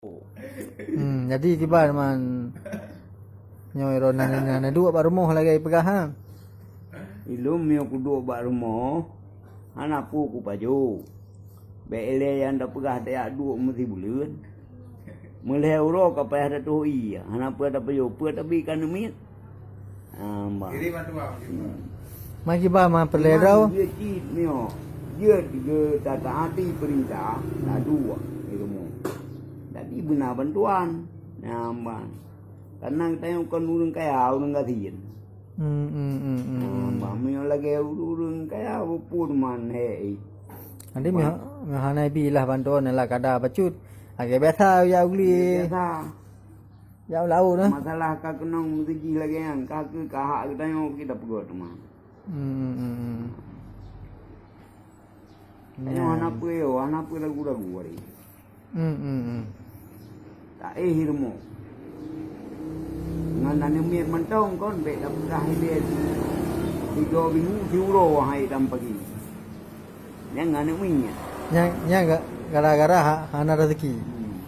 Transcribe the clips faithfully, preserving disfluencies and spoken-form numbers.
Hmm, jadi kiban man nyoe droeneuh na duek bak rumoh lagèe peugah ha. Ilôn meunyoe kuduek bak rumoh, hana peue kupajoh. Bèk ilèe nyang tapeugah tajak duek meusibuleuen. Meulhèe uroe ka payah tatoh ié, hana peue tapajoh, peue tabi ka neumiet. Ah, bah. Kiri bantuan, kiri. Hmm. Mari kiban man peureulèe droe. Jeuet cit nyoe, jeuet geutateuati peurintah, lalu di rumoh. Jadi beuna bantuan. Nyan ban. Karena geutanyoe kon ureueng kaya, ureueng gasien. Hmm, hmm, hmm, hmm, hmm. Bah, meunyoe lagèe ureueng kaya, bukon man hèk. Jadi bah, meuh-, meuhana bi lah bantuan lah kada bacut. Lagèe biasa ya uli. Biasa. Ya uli, nah. Masalah ka keunong meusijih lagèe nyan, ka keu ka hak geutanyoe kita peugöt teuma. Hmm, hmm, hmm, hmm. Tanyoe hana peue, hana peue ragu-ragu hari. Hmm, hmm, hmm. Taéh rumoh. Ngon aneuk miet mantong kon bèk tapeugah ilèe si, sigoe bingung siuroe hai dam pagi. Nyang aneuk miet. Nyang, nyang ga-, gara-gara ha-, hana rezeki. Hmm.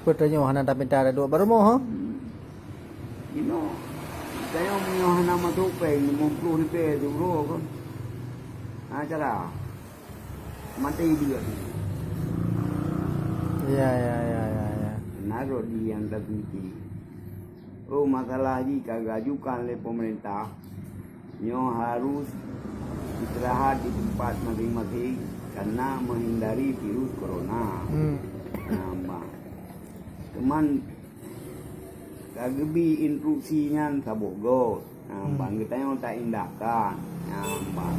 Peue tanyoe hana tapinta taduek bak rumoh, ha? Hmm. Inoe, tanyoe meunyoe hana masôk péng limong ploh ribèe siuroe kon. Hana cara. Maté dia. Ya, ya, ya, ya, ya. Narok di yang terbiti. Oh, masalah ji ka geuajukan lé pemerintah. Nyoe harus istirahat di tempat masing-masing karena menghindari virus corona. Hmm. Nah, bah. Cuman ka geubi instruksi nyan saboh goe. Nah, hmm, ban geutanyoe taindahkan. Nah, ban.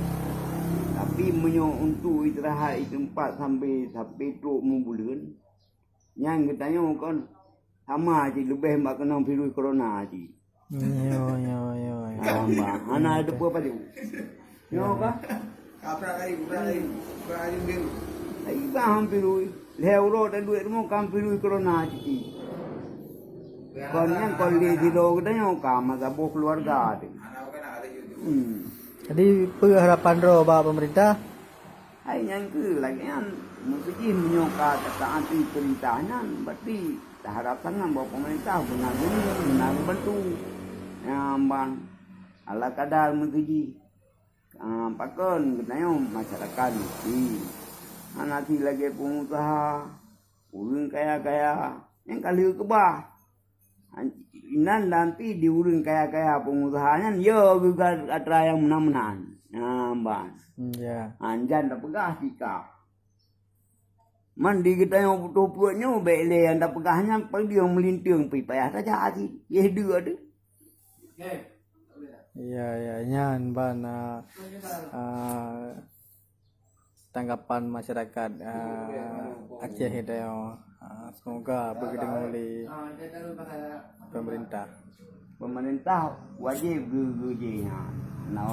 Tapi meunyoe untuk istirahat di tempat sampai, sampai trok meubuleuen, nyan geutanyoe kon sama cit leubeh bak keunong virus corona cit. Yo, yo, yo, yo. Nah, ban. Hana ada peue pajoh. Nyoe ka? Kaprak kayu, kaprak kayu, kaprak kayu biru. Ai, bah hampir ui. Lhèe uroe taduek rumoh ka hampir ui corona citi. Kon nyan kon lé sidroe geutanyoe ka masa boh keluarga teuh. Hmm. Jadi, peue harapan droe bak pemerintah? Hai nyan keuh lagèe nyan, meusijih meunyoe ka tataati peurintah nyan, berarti taharap sangat bahwa pemerintah beuna geunie, beuna geubantu. Nyan ban ala kadar meusijih. Ah, pakon geutanyoe masyarakat miskin. Hana sit lagèe peungusaha, ureueng kaya-kaya, nyang ka lheueh keubah. Inan nanti di ureueng kaya-kaya peungusaha nyan, yo geugat atra nyang meunan-meunan. Nah, ban. Hmm, ya. Anjan tapeugah tika. Man di geutanyoe putôh pruet nyoe, bèk lé nyang tapeugah nyan, peue nyang meulinteung pih payah tajak cit. Yeh deuek teuh. Ya, ya, nyan ban, ah, ah, tanggapan masyarakat, ah, Aceh geutanyoe. Ah, semoga beugeudeungoe lé pemerintah. Pemerintah wajéb geu-, geuji nyan. Nah,